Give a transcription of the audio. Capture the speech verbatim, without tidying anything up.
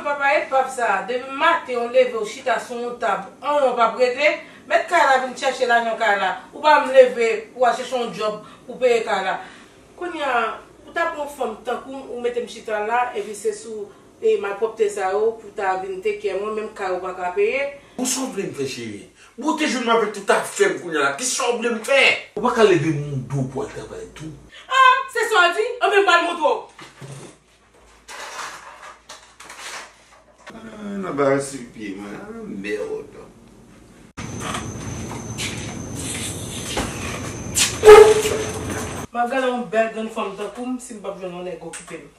Papa, epav sa, depi maten ou leve ou chita sou yon tab, anyen w p ap regle, mèt kay la vin chèche lajan kay la, ou pa menm leve pou w al chèche yon djòb pou peye kay la. Kounye a, ou ta pran yon fanm tankou m, ou mete m chita la, epi se sou e malpwòpte sa yo pou ta vin tekè mwen, menm kay ou pa ka peye. Bon, sa w vle m fè, cheri? Bon, te jwenn mwen avèk tout afè m kounye a la. Kisa w vle m fè? Ou pa ka leve m do pou al travay tou? Ah, se sa w di? Anben, m pral montre w. Ah, nan bagay sou pye mwen. Ah, mèd. M ap gade yon bèl grann fanm tankou m si m p ap jwenn yon nèg okipe m.